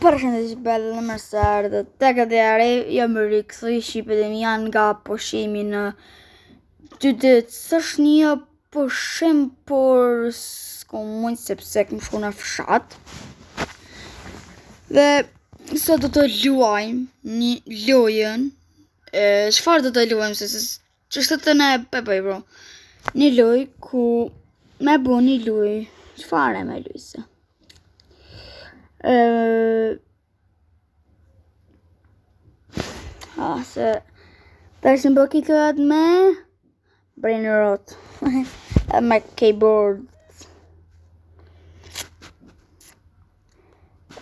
Përshëndetje shqipe dhe mirë se erdhët tek edhe e re, jam rikthy shqipet e mia nga pushimi në dy ditë, s'është një pushim, por s'kom mujt sepse kom shku në fshat. Dhe sot do të luajmë një lojën, e, çfarë do të luajmë se, se Që të ne pe bëj bro. Një lojë ku me bo një lojë. Çfarë me lujt se? Ë A, se tash në bëki lojat me brain rot me keyboard.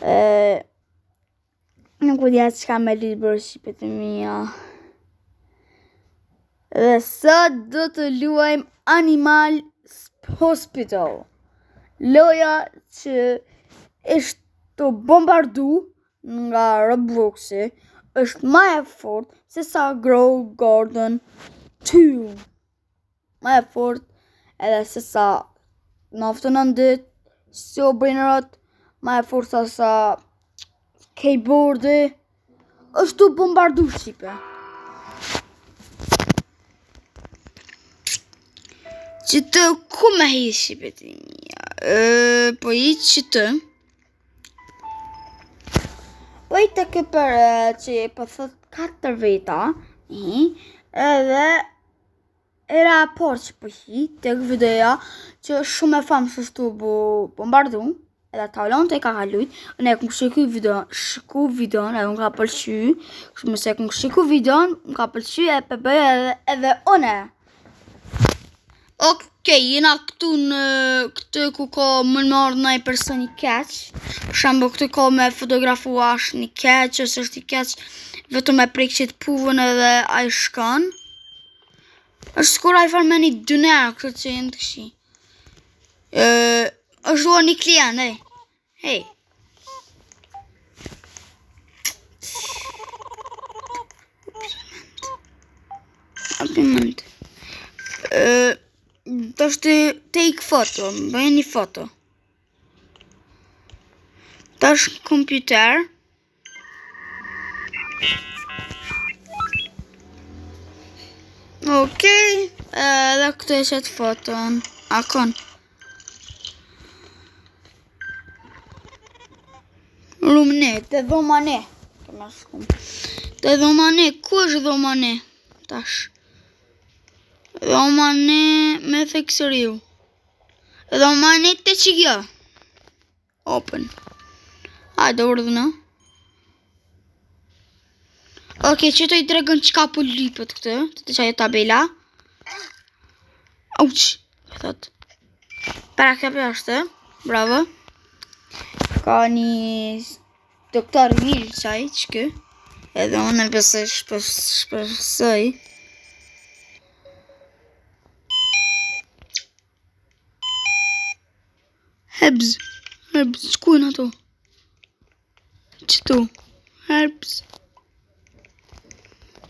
E, Nuk po dija çka me lujt bro shqipet e mia. Dhe sot do të luajmë Animal Hospital. Loja që është tu bombardu nga Robloxi është ma e fort se sa Grow Garden 2. Ma e fort edhe se sa 99 ditë, Steal Brainrot, ma e fort se sa keyboardi, është tu bombardu shqipe. Qëtë ku me hi shqipet e mia? E, po i qëtë. Po i të kë për që po thot 4 veta, i, edhe Era e parë që po hi tek videoja që është shumë e famshme është tu bo bombardu edhe Taulanti e ka ka lujt unë e kum shiku video shiku videon edhe më ka pëlqy kështu mëse e kum shiku videon më ka pëlqy e pe bëj edhe edhe une Okej, jena këtu në këtë ku ka më në ardhë naj person i keq. Për shembull, këtu ka me fotografu a është një keq, ose është i keq, vetëm me prek qëtë puvën edhe ai shkon. Është sikur ai farë me një dyner, këtë që jenë të këshi. E, është dua një klient, ej. Hej. Appointment. E, tash të take photo, bëj një foto. Tash kompjuter. Okej, edhe këtu e qet foton. A kon. Room një, te dhoma një. Kema shku. Te dhoma një, ku është dhoma një? Tash. Dhoma një me theksëriu. Dhoma një te qikjo. Open. Hajde, urdhëno. Ok, që të i tregon çka po lypet këtë, të të qajo tabela. Auç, e thot. Para kjo për është, bravo. Ka një doktor i mirë qaj, që kë. Edhe unë e besoj shpesoj. Herbs, herbs, ku janë ato? Qëtu, herbs.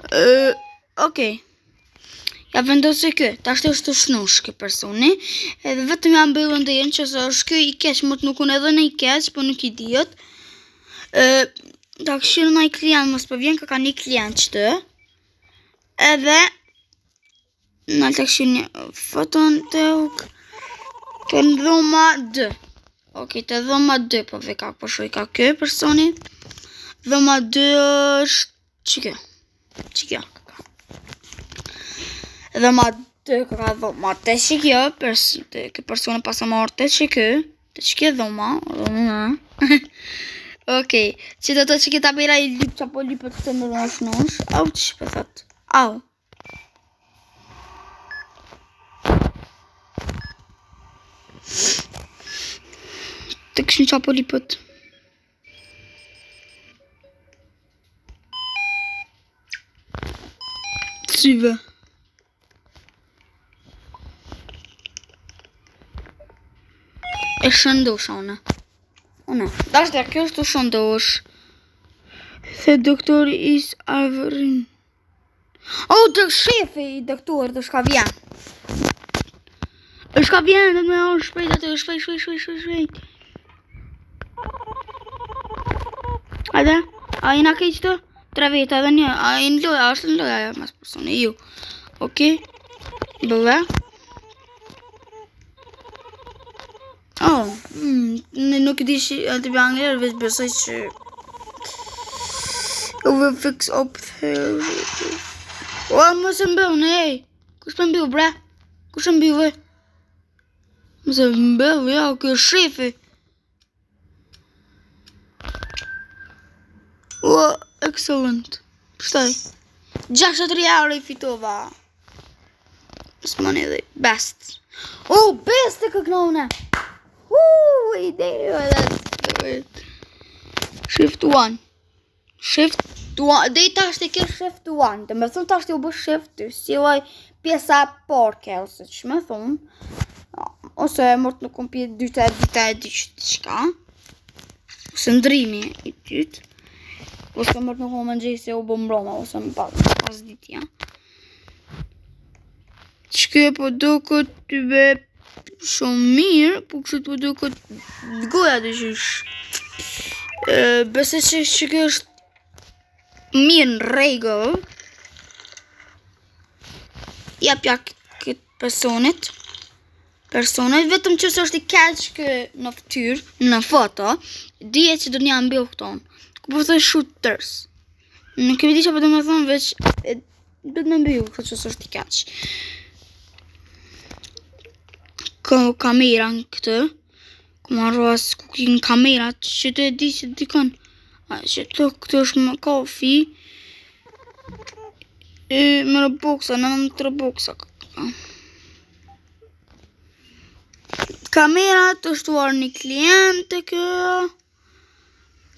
Uh, Okej. Ja vendosë kë, tash është të shnosh kë personi, edhe vetëm ja mbyllën derën që se është kë i keq, mot nuk unë edhe në i keq, po nuk i dihet. Ë, ta këshirë në i klient, mos po vjen ka ka një klient qëtë. Edhe Në të këshirë një foton të huk Të në dhoma 2 Ok, të dhoma 2 po ve ka po shoj ka kë personi Dhoma 2 është që kjo Që kjo Dhoma 2 ka ka dhoma të që kjo pers, të, Kë personi pasa marrë të që kë Të që kjo dhoma Dhoma Ok, që do të që kjo tabela i lypë që po lypë të më dhoma shnosh Au, që po thot Au Të këshin qa po lypet. Syve. E shëndosh, une. Une. Dash dhe kjo është të shëndosh. The doktor is avrin. O, të shefi i doktorit është ka vjen. Është ka vjen, dhe me orë shpejt atë, shpejt, shpejt, shpejt, shpejt, shpejt. Hajde, a jena keq të? Tre veta edhe një, a i në loja, a është në loja, ja, mas personi, ju. Okej, bëve. Oh, mm, në nuk e di shi, atë për angler, veç besoj që... You will fix up there. O, mos e mbyll, ne, ej. Kush po mbyll, bre? Kush e mbyll, ve? Mos e mbyll, ja, ky është shefi. O, excellent. Pështoj. 63 euro i fitova. Osmani dhe best. Oh, best e këknone. Woo, i deri, let's do it. Shift 1. Shift 1. Deri tash të ke shift 1. Dhe me thonë tash të u bë shift 2. Si lloj pjesa porke, ose që me thonë. Ose e mort në kompje dyta e dyta e dytë diçka. Ose ndrimi i dytë. Ose mort në kohë mëngjesi se u bë mbroma ose më pas, pas ditja. Që po duket të be shumë mirë, po kështu po duket goja të qysh. Besoj që që kjo është mirë në rregull. Jap ja këtë personit. Personit, vetëm që se është i keq kë në fytyrë, në foto, dihet që do një mbyll këto. Ku po thoj shooters. Nuk e di çfarë do të thonë, veç e, do të më mbyll këtë që është i keq. Ka kamera në këtë. Ku marrë as ku kin kamera që të e di që dikon. A, që të këtë është më kofi. E, me Robloxa, në në Robloxa. Kamerat është shtuar një klient të kjo.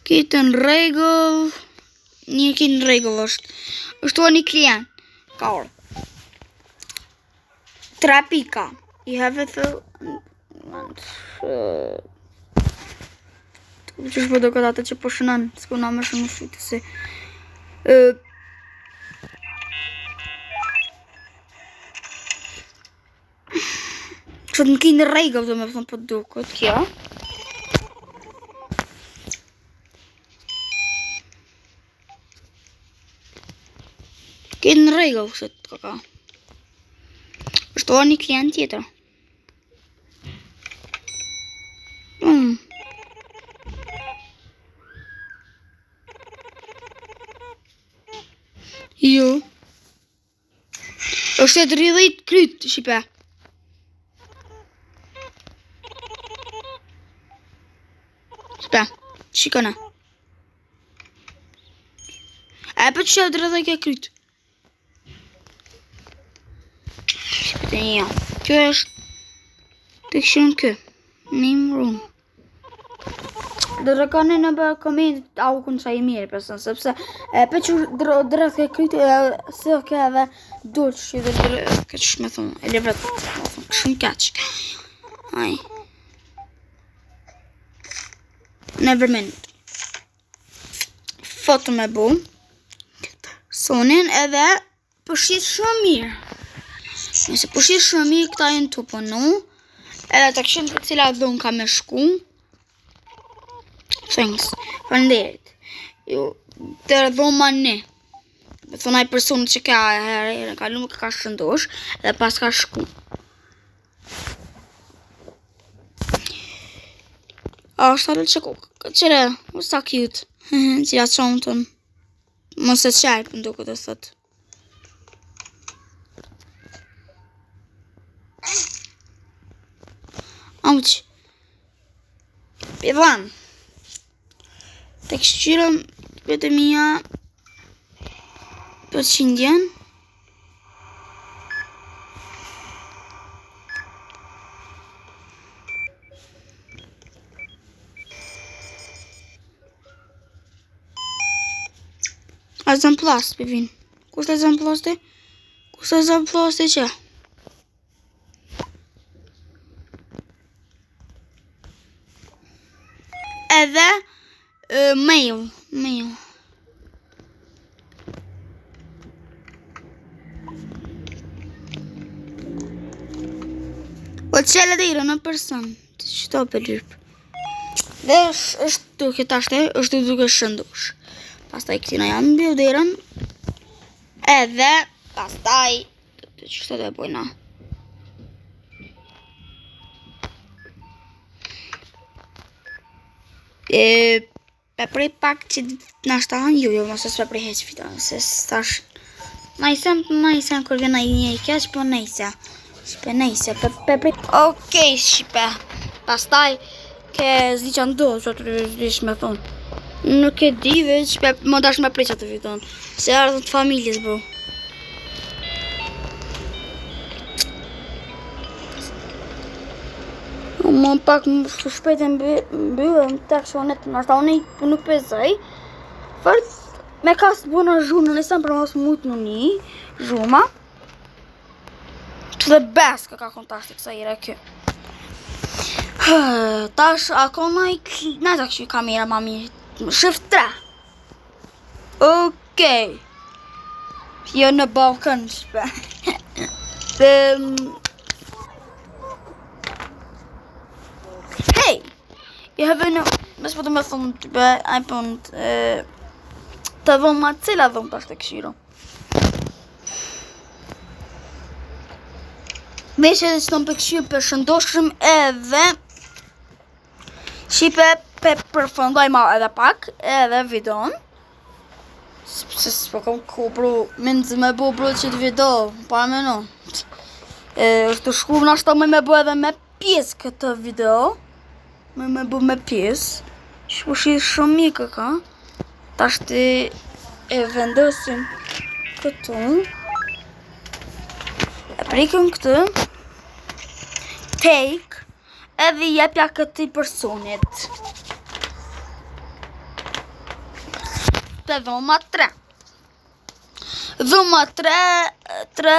Këtë në rregull. Një këtë në rregull është. Është shtuar një klient. Ka orë. Tre pika. You have a fill... Që shpo do këtë atë që po shënon, s'ku na më shumë shutë si. Kështu të më kinë rregull, do me thënë po duket kjo. Kinë rregull, kështu të ka. Është një klient tjetër. Mm. Jo. Është e dridhit kryt, shqipe. Shqipe, shikona. E për që e dridhit ke kryt. Shqipe të një. Kjo është të këshirën kë. Name room. Do të koni në bë koment a u kun sa i mirë person, sepse e pe që dreth ke kryt e se ke edhe duhet që dhe dreth ke që me thonë, e levret, me thonë, shumë keq. Aj. Never mind. Foto me bu. Sonin edhe Po shihet shumë mirë. Nëse po shihet shumë mirë, këta janë të punu. Edhe të këshim të cila dhun ka me shku. Thanks. Faleminderit. Ju, të dhoma një. Me thonë ai person që ka herë herë ka lumë ka shëndosh dhe pas ka shku. A është atë që qëre, o sa cute. Cila qontën. Mos e qaj, më duket e thot. Auq. Pivan. Të këshqyrëm këtë mia përqindjen. Azan Plus, për vinë. Kush është Azan Plus ti? Kush është Azan Plus ti që? Edhe uh, mail, mail. O qele dhe në person, të qëto për lypë. Dhe është, është. duke tash është duke shëndosh. Pastaj këtina ja mbyll derën. Edhe pastaj të që të bojna. E Pe prej pak që nashta jo, jo, mos e s'pe prej heq fiton, se s'thash. Najse, najse, kur vjen ai një i keq, po nejse. Shqipe, nejse, pe, pe prej. Okej, shqipe. Pastaj, ke s'di që ndodh, që të s'di me thonë. Nuk e di veç, pe, më dash me prej që të fiton. Se ardhën të familjes, bro. Më pak më së shpejt e mbyllën të aksionet në ashta unë po nuk pesoj. Fort me ka së bëna zhurmë në nesën për mos mujtë në një zhurma. To the best ka ka kontakt e kësaj ire kjo. Tash akoma i na ta kështu kamera ma mirë. Shift 3. Okej. Jo në Ballkan shpe. Um, hey, you have no... Mes po të më thonë të be, ai po të të dhoma, cila dhomë tash të këshiro? Veç edhe që të më përkëshirë për shëndoshëm edhe Shqipe pe përfundoj ma edhe pak edhe videon Sepse s'po kom ku bro Mendë me bo bro qëtë video Pa e meno e, është të shku nashta më me bo edhe me pjesë këtë video Më me bo me pjesë Shpo shi shumë mirë këka Tashti e vendosim këtu E prekëm këtë Take Edhe i jepja këtij personit. Te dhoma 3. Dhoma 3, 3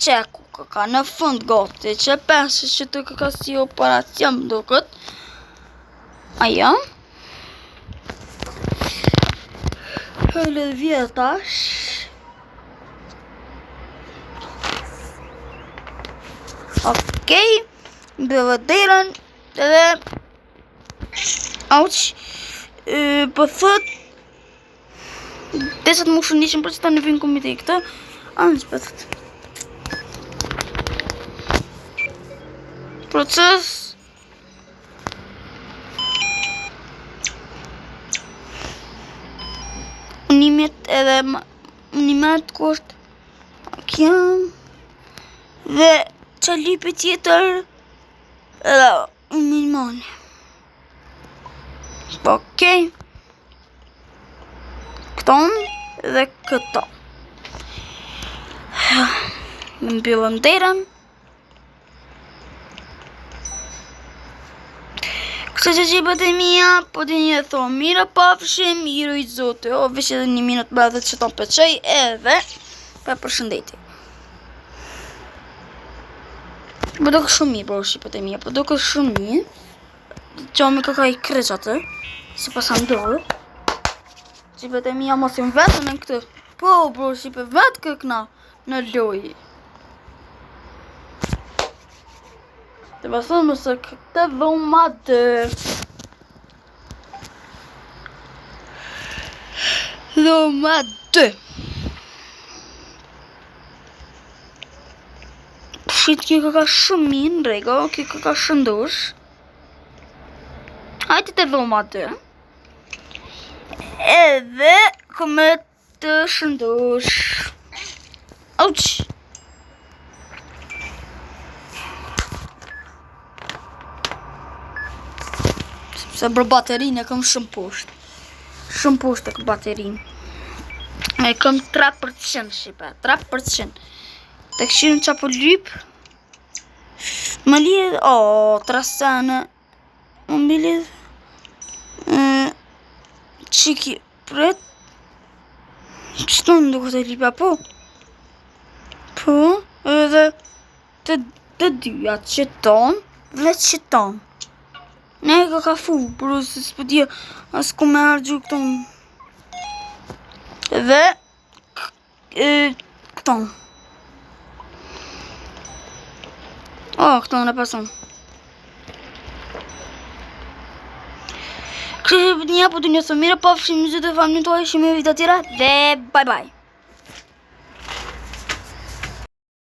qeku këka në fund gati, që pesë që të këka si operacion më duket. Ajo. Hëllë vjetash. Okej, mbyllë derën edhe Ouch, e, po thot Desat më shumë nishën për që ta në vinë komite këtë Anë që po thot Proces Unimet edhe Unimet ku është Kjo Dhe që lypi tjetër Edhe Unimoni Okej Këto dhe këto Më mbyllëm derën Kështu që shqipet e mia, po të një thonë, mirë pafshim, miru i zote, o veç edhe një minut më edhe që tonë pëqëj, edhe, pa përshëndeti. Po do shumë mirë, bro, shqipet e mia, po do shumë mirë. Gjami ka ka i kreq atë, si pas ndorë. Shqipet e mia, mos im vetëm në këtë. Po, bro, shqipe, vetë këkna në lojë. Të më thëmë se këtë dhoma të Dhoma 2 Shit, kjo ka ka shumë mirë në rregull, kjo ka ka shëndosh. Hajde te dhoma 2. Edhe këmë Të shëndosh. Ouch! Sepse bro baterinë e kam shumë poshtë. Shumë poshtë e kam baterinë. E kam 3% shqipe, 3%. Të këshirin që po lyp. Më lidh, o, oh, tre sene. Më lidh. Qiki, pret. Qëto në duket e lypa, po? Po, edhe të, të dyja, qëton dhe qëton. Ne ka ka fu, bro, se s'po di as ku me harxhu këto. Dhe e, këto. O, oh, këto në pason. Kështu që një po të një së mirë, pafshim në gjithë familjen tuaj, shihemi në video tjera dhe bye bye.